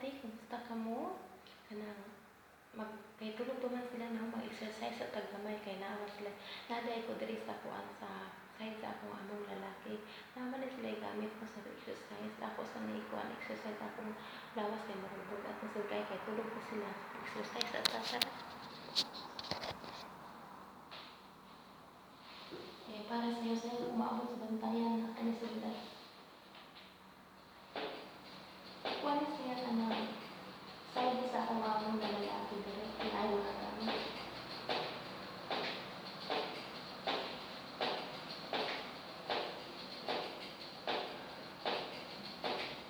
Ay, kumusta ka mo? Kanang mag kay tulog pa man sila na mag-exercise sa taggamay kay naa man sila. Naday ko diri sa kuan sa side sa akong among lalaki. Naa man ni sila gamit ko sa exercise. Ako sa ni kuan exercise akong lawas kay murag bugat na sila kay tulog pa sila. Exercise sa tata. Eh, para sa'yo sa'yo umaabot sa bantayan ani sila. Kuan siya kanang side sa akong among na lalaki diri. Ay, mga gamit.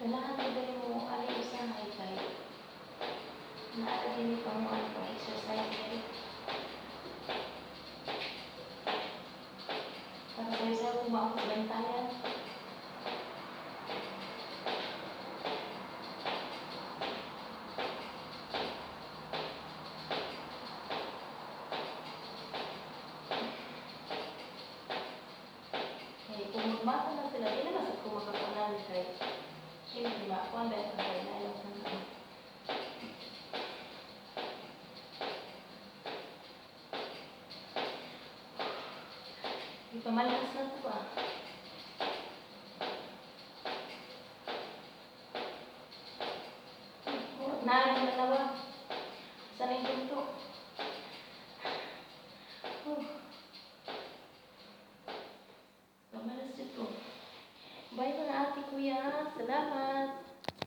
Ganahan ko diri mo ali usahay kay naa din pang mga pang exercise diri. Para sa'yo sa'yo umaabot sa bantayan. Kay kung magbata na sila, di naman sa kung makakunan kay siyempre makuan dahil sa kay na sa mga. Ipamalas na to ah. Naan na dalawa. Saan yung pinto? Oh. Pamalas dito. Bye mga ate, kuya. Salamat.